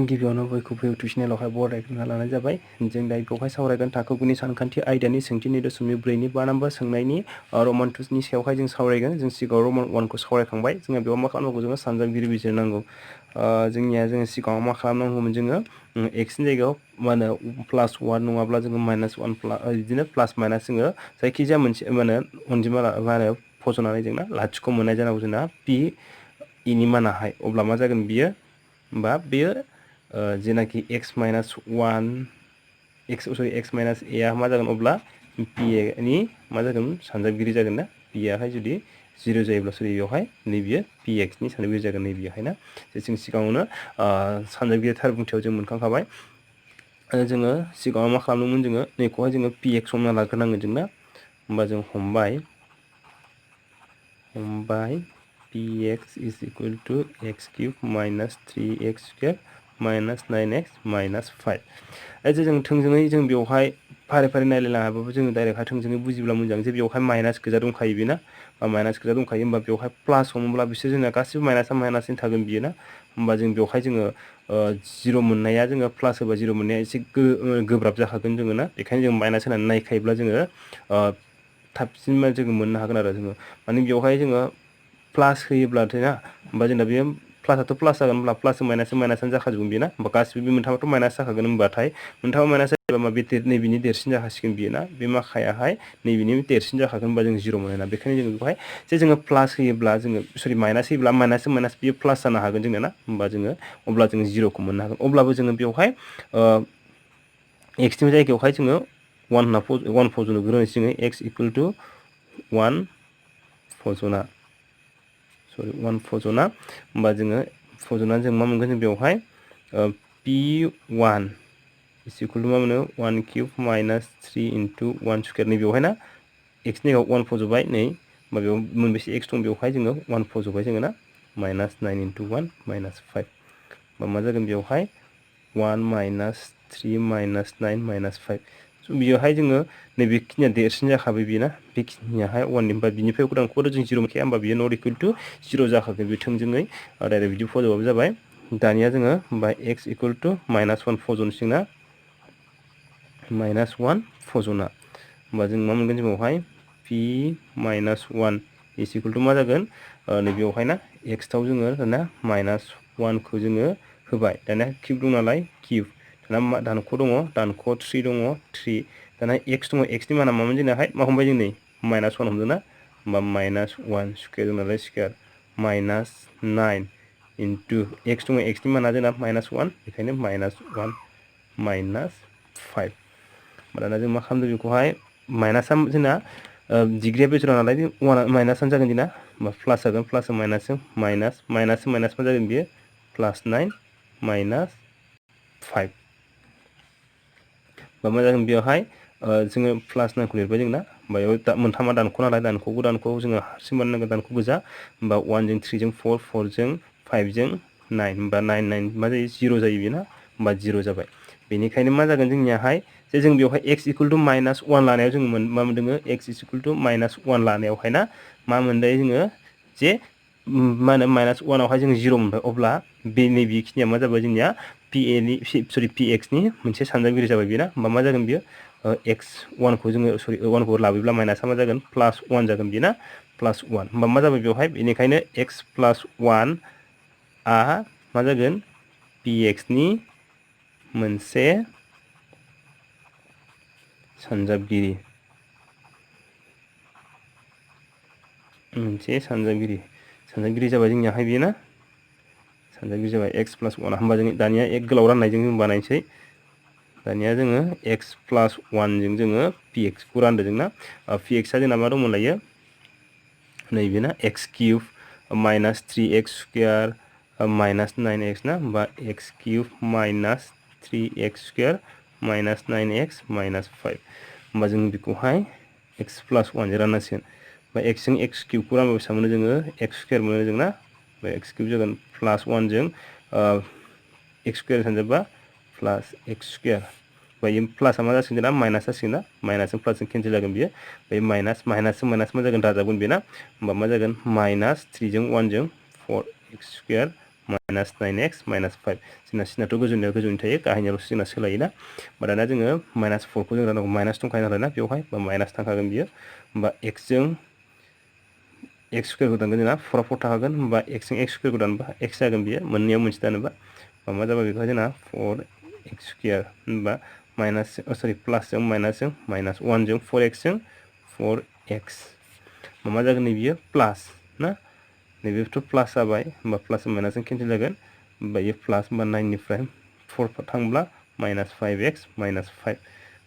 गिबियावनो बयखौबो इउटुब चेनेलावहाय बरायग्रोना लानाय जाबाय। जों दा बेवहाय सावरायगोन थाखो 9नि सानखान्थि आयदानि सोंथि 2.4नि 5 नम्बर सोंनायनि रमान 2नि सायावहाय जों सावरायगोन। जों सिगाङाव रमान 1खौ सावरायखांबाय। जोंहा बेयाव मा खालामनांगौ, जोङो सानजाबगिरि बिजिरनांगौ। जोङो सिगाङाव मा खालामनांगौमोन, जोङो एक्सनि जायगायाव मा होनो +1 नङाब्ला जोङो -1 बिदिनो प्लास माइनास जोङो जायखिजाया मोनसे मा होनो अनजिमा मा होनो फज'नानै जोंना लाथिख' मोननाय जानांगौ जोंना पि इनि मानाहाय। अब्ला मा जागोन बियो, बा बेयो जेनाखि x माइनास a मा जागोन, अब्ला पि ए नि मा जागोन, सानजाबगिरि जागोन ना। पि आहाय जुदि 0 जायोब्ला बेयावहाय नैबेयो पि एक्सनि सानजाबगिरि जागोन नैबेहाय ना। जों सिगाङावनो सानजाबगिरि थार बुंथियाव जों मोनखांखाबाय। जोङो सिगाङाव मा खालामदोंमोन, जोङो नैखौहाय जोङो पि एक्स हमना लाग्रोनांगोन जोंना। होमबा जों हमबाय p x is equal to x³ minus 3x² minus 9x minus 5। जों थोंजोङै जों बेवहाय फारि फारि नायलायलाङाबाबो जोङो डाइरेक्टहाय थोंजोङै बुजिब्ला मोजां जे बेवहाय माइनास गोजा दंखायो बेना, बा माइनास गोजा दंखायो। होमबा बेवहाय प्लास हमोब्ला बिसोर जोंना गासिबो माइनासा माइनासैनो थागोन बियो ना। होमबा जों बेवहाय जोङो 0 मोननाया, जोङो प्लास होबा 0 मोननाया एसे गोब्राब जाखागोन जोङो ना। बेखायनो जों माइनास होनानै नायखायोब्ला जोङो थाबसिन जोङो मोननो हागोन आरो जोङो। माने बेवहाय जोङो प्लास होयोब्लाथाय ना, होमबा जोंना बे प्लासआथ' प्लास जागोन, होमब्ला प्लासजों माइनासआनो जाखाजोबगोन बेना। होमबा गासिबो बे मोनथामाथ' माइनास जाखागोन। होमबाथाय मोनथामा माइनास जायोबा बे नैबेनि देरसिन जाखासिगोन बियो ना। बे माखायाहाय नैबेनि देरसिन जाखागोन, होमबा जों 0 मोनो ना। बेखायनो जोङो बेवहाय जे जोङो प्लास होयोब्ला, जोङो माइनास होयोब्ला माइनासजों माइनास बियो प्लास जानो हागोन जोंना ना। होमबा जोङो अब्ला जोङो 0खौ मोननो हागोन। अब्लाबो जोङो बेवहाय एक्सनि जायगायावहाय जोङो 1 फज'नो ग्रोनोसै जोङो। x इकुवेल टु 1 फजना, होमबा जोङो फज'नानै जों मा मोनगोन, जों बेवहाय p1 इज इकुवेल टु मा मोनो, 1³ माइनास 3 × 1 स्कुवेर। नै बेवहाय ना एक्सनि जायगायाव 1 फज'बाय नै, होमबा बेयाव मोनबेसे एक्स दं, बेवहाय जोङो 1 फज'बाय जोङो ना। Minus 9 × 1 minus 5। होमबा मा जागोन बेवहाय 1 माइनास 3 माइनास 9 माइनास 5। बेयावहाय जोङो नैबेखिनिया देरसिन जाखाबाय बियो ना। बेखिनियाहाय 1 निफ्राय बिनिफ्राय उदांखौथ' जों 0 मोनखाया, होमबा बियो नट इकुवेल टु 0 जाखागोन बे थोंजोङै। डाइरेक्ट बिदि फज'बाबो जाबाय। दानिया जोङो होमबा x इकुवेल टु -1 फज'नोसै ना। -1 फज'ना, होमबा जों मा मोनगोन, जों बेवहाय p -1 इज इकुवेल टु मा जागोन, नैबेयावहाय ना एक्सआव जोङो दाना -1खौ जोङो होबाय। दाना किउब दं नालाय किउब, दाना दानख' दङ, दानख' 3 दङ 3, दाना एक्स दङ, एक्सनि माना मामोन जोंनाहाय, मा हमबाय जों नै -1 हमदों ना। होमबा -1 स्कुवेर दं नालाय स्कुवेर, -9 इन्टु एक्स दङ, एक्सनि माना जोंना -1, बेखायनो -1 माइनास 5। दाना जों मा खालामदों बेखौहाय, माइनासआ जोंना डिग्रिया बेसेबां नालाय माइनासआनो जागोन जोंना। होमबा प्लास जागोन, प्लासजों माइनासजों माइनास, माइनासजों माइनास मा जागोन बियो, +9 माइनास 5। होमबा मा जागोन बेवहाय, जोङो +9खौ लिरबाय जोंना। बेयाव मोनथामा दानख' नालाय, दानख'खौ जोङो हारसिं बानायनांगोन, दानख' गोजा। होमबा 1 जों 3 जों 4, 4 जों 5 जों 9, होमबा 9 मा जायो, 0 जायो बेयो ना। होमबा 0 जाबाय। बेनिखायनो मा जागोन जोंनियाहाय, जे जों बेवहाय x इकुवेल टु -1 लानायाव जोङो मा मोनदों, x इकुवेल टु -1 लानायावहाय ना मा मोनदों जोङो, जे मा होनो -1 आवहाय जोङो 0 मोनबाय। अब्ला बे नैबेखिनिया मा जाबाय जोंनिया पि एक्सनि मोनसे सानजाबगिरि जाबाय बेयो ना। होमबा मा जागोन बियो, x1खौ जोङो 1खौ लाबोयोब्ला माइनासआ मा जागोन, +1 जागोन बियो ना, +1। होमबा मा जाबाय बेवहाय, बेनिखायनो x +1 आ मा जागोन, पि एक्सनि मोनसे सानजाबगिरि, जाबाय जोंनियाहाय बेयो ना। सानजाबगिरि जाबाय x +1। होमबा जों दानिया एक गोलाव राननायजों जों बानायनोसै। दानिया जोङो x +1 जों जोङो पि एक्सखौ रानदों जोंना। पि एक्सआ जोंना मा दंमोन लायो, नैबे ना x³ minus 3x square minus 9x ना। होमबा x³ minus 3x square minus 9x minus 5। होमबा जों बेखौहाय x +1 जों राननांसिगोन। होमबा x जों x³ रानबा बेसेबां मोनो जोङो, x स्कुवेर मोनो जोंना। ओमफ्राय x³ जागोन +1 जों x स्कुवेर सानजाबा प्लास x स्कुवेर। ओमफ्राय प्लासआ मा जासिगोन जोंना, माइनास जासिगोन ना। माइनासजों प्लासजों केन्सेल जागोन बियो। ओमफ्राय माइनासजों माइनास मा जागोन, दाजाबगोन बेना। होमबा मा जागोन, -3 जों 1 जों 4x square minus 9x minus 5 जोंना सिनाथ' गोजौनि थायो गाहायनियावल'सो जोंना सोलायोना होमबा दाना जोङो माइनास 4खौ जों राननांगौ माइनास दंखायो नालाय ना बेवहाय बा माइनास थांखागोन बियो होमबा x जों x स्कुवेरखौ दानगोन जोंना 4 4 थाखागोन होमबा x जों x स्कुवेरखौ दानबा x जागोन बियो मोननैयाव मोनसे दानोबा मा जाबाय बेखौ जोंना 4x स्कुवेर होमबा माइनास सरि प्लासजों माइनासजों माइनास 1 जों 4x जों 4x मा जागोन नै बियो प्लास ना नैबेथ' प्लास जाबाय होमबा प्लास माइनासजों केन्सेल जागोन होमबा इयो प्लास होमबा 9 निफ्राय 4 थांब्ला माइनास 5x माइनास 5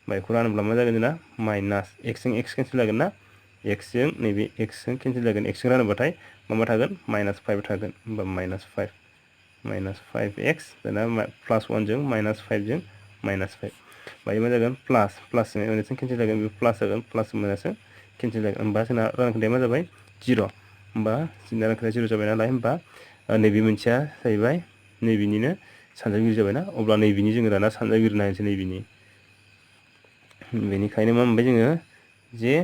बेखौ रानोब्ला मा जागोन जोंना माइनास x जों x केन्सेल जागोन ना x जों नैबे x जों केन्सेल जागोन x जों रानोबाथाय मा थागोन माइनास 5 थागोन होमबा माइनास 5x दाना प्लास 1 जों माइनास 5 जों माइनास 5 बायो मा जागोन प्लास जों माइनासजों केन्सेल जागोन बे प्लास जागोन प्लास माइनासजों केन्सेल जागोन होमबा जोंना रानखोन्दाया मा जाबाय 0 होमबा जोंना रानखोन्दाया 0 जाबाय नालाय होमबा नैबे मोनसेया जाहैबाय नैबेनिनो सानजागिरि जाबायना अब्ला नैबेनि जोङो दाना सानजागिरि नायनोसै नैबेनि बेनिखायनो मा मोनबाय जोङो जे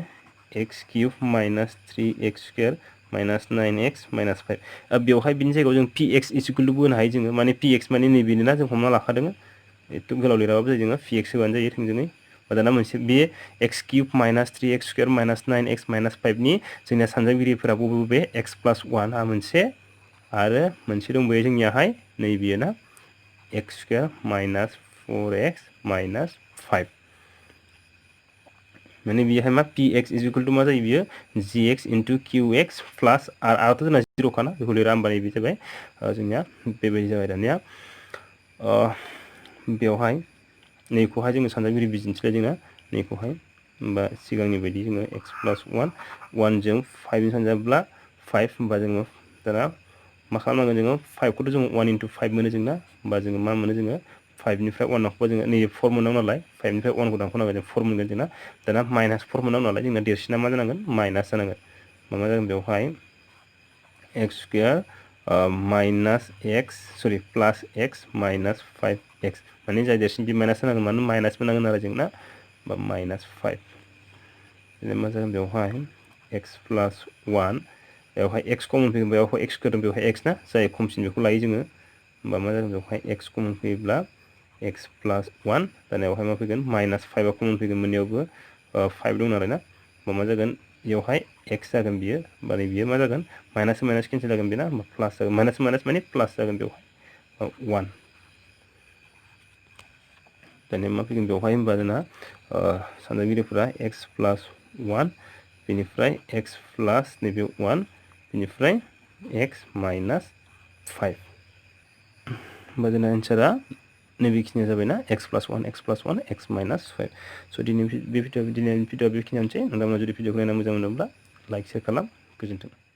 x cube minus 3x square minus 9x minus 5 बेवहाय बिनि जायगायाव जों px इक्वल होनो हायो जोङो माने px माने नैबेनो ना जों हमना लाखादों एथ' गोलाव लिराबाबो जायो जोङो px होबानो जायो थोंजोङै दाना मोनसे बे x cube minus 3x square minus 9x minus 5 नि जोंनिया सानजागिरिफोरा बबे x प्लास 1 आ मोनसे आरो मोनसे दंबायो जोंनियाहाय नैबेयो ना x square minus 4x minus 5 माने बेहाय मा px इक्वल टू मा जायो बियो gx इनटू qx प्लास आरआथ' जोंना 0 खाना बेखौ लिरा होमबा नैबे जाबाय जोंनिया बेबायदि जाबाय दानिया बेवहाय नैखौहाय जोङो सानजागिरि बिदिन्थिलाय जोंना नैखौहाय होमबा सिगांनि बायदि जोङो x प्लास 1 जों 5 जों सानजाब्ला 5 होमबा जोङो दाना मा खालामनांगोन जोङो 5 खौथ' जोङो 1 into 5 मोनो जोंना होमबा जोङो मा मोनो जोङो 5 निफ्राय 1 दानख'बा जोङो नैबे 4 मोननांगौ नालाय 5 निफ्राय 1 खौ दानख'नांगोन जों 4 मोनगोन जोंना दाना माइनास 4 मोननांगौ नालाय जोंना देरसिना मा जानांगोन माइनास जानांगोन मा जागोन बेवहाय x स्कुवेर माइनास x सरि प्लास x माइनास 5x माने जाय देरसिन बे माइनास जानांगोन मानो माइनास मोनांगोन आरो जोंना बा माइनास 5 मा जागोन बेवहाय x प्लास 1 बेवहाय x कमन फैगोन बेवहाय x स्कुवेर दं बेवहाय x ना जाय खमसिन बेखौ लायो जोङो होमबा मा जागोन बेवहाय x कमन फैयोब्ला x प्लास 1 दानियावहाय मा फैगोन माइनास 5 आ कमन फैगोन मोननैयावबो 5 दं नालाय ना होमबा मा जागोन बेवहाय x जागोन बियो माने बियो मा जागोन माइनास माइनास केन्सेल जागोन बेना होमबा प्लास जागोन माइनास माइनास माने प्लास जागोन बेवहाय 1 दानिया मा फैगोन बेवहाय होमबा जोंना सानजागिरिफोरा x प्लास 1 बेनिफ्राय x प्लास नैबे 1 बेनिफ्राय x माइनास 5 होमबा जोंना एन्सारा नैबेखिनिया जाबायना x प्लास 1 x माइनास 5 स' दिनैनि भिडिअ'आ बेखिनियानोसै नोंथांमोना जुदि भिडिअ'खौ नायना मोजां मोनोब्ला लाइक शेयार खालाम गोजोन्थों।